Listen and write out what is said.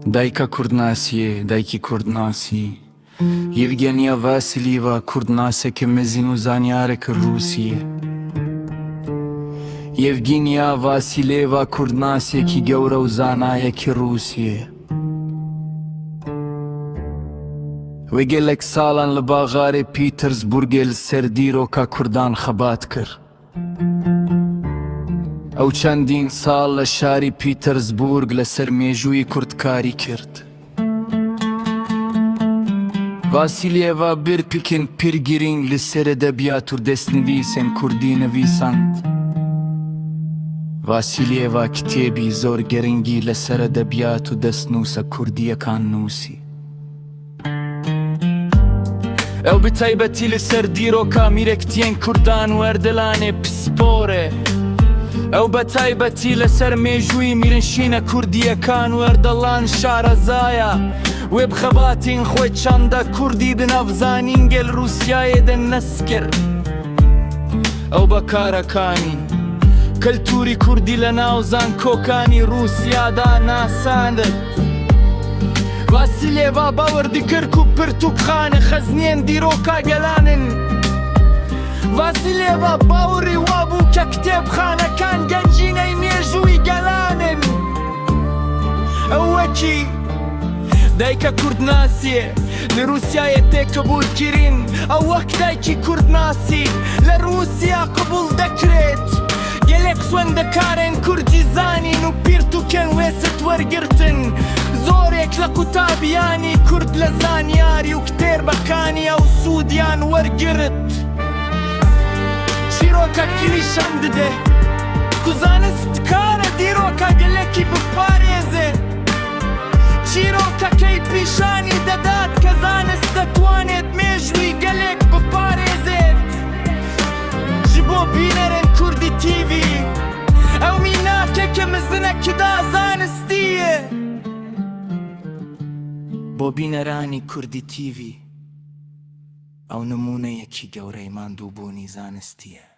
دایکە کوردناسیێ، دایکی کوردناسی، یەڤگێنیا ڤاسیلیڤا کوردناسێکی مەزن و زانیارێکی ڕووسییە. یەڤگینیا ڤاسیلێڤا کوردناسێکی گەورە و زانایەکی ڕووسییە. وێ گەلەک ساڵان لە باژارێ پیتەرزبورگێ لە سەر دیرۆکا کوردان خەبات کرد. ئەو چەندین ساڵ لە شاری پیتەرزبورگ لەسەر مێژووی کورد کاری کرد. ڤاسیلیێڤا برپکن پیر گرینگ لەسەر ئەدەبیات و دەستنویسێن کوردی نویساند. ڤاسیلیێڤا کتێبی زۆر گرنگی لەسەر ئەدەبیات و دەستنووسە کوردییەکان نووسی. ئەو بە تایبەتی لەسەر دیرۆکا میرەکتیێن کوردان و ئەردەلانێ پسپۆرێ. ئەو بە تایبەتی لەسەر مێژووی میرنشینە کوردییەکان و ئەردەڵان شارەزایە. وێ بخەباتین خۆی چەندە کوردی دناڤ زانینگەل ڕووسیایێ دە نەس کرد. ئەو بە کارەکانی کەلتووری کوردی لە ناو زانکۆکانی ڕووسیادا ناساند. ڤاسیلێڤا باوەڕ دکرد کو پرتووکخانە خەزنیێن دیرۆکا گەلانن. ڤاسیلێڤا باوەڕی وابوو کە کتێبخانەکان گەنجینەی مێژووی گەلانن. ئەو وەکی دایکە کوردناسیێ لە ڕووسیایێ تێ قبووڵ کرین. ئەو وەک دایکی کوردناسی لە ڕووسیا قبووڵ دەکرێت. گەلێک خوێندەکارێن کوردی زانین و پیرتووکێن وێست وەرگرتن. زۆرێک لە قوتابیانی کورد لە زانیاری و کتێربەکانی ئەو سوودیان وەرگرت. چیرۆکە کلیشان ددێ کو زانست کارە دیرۆکا گەلێکی بپارێزێ. چیرۆکەکەی پیشانی دەدات کە زانست دەتوانێت مێژووی گەلێک بپارێزێت. ژ بۆ بینەرێن کوردی تیڤی ئەو میناکێکە مزنە کدا زانستییە. بۆ بینەرانی کوردی تیڤی ئەو نموونەیەکی گەورەی ماندووبوونی زانستییە.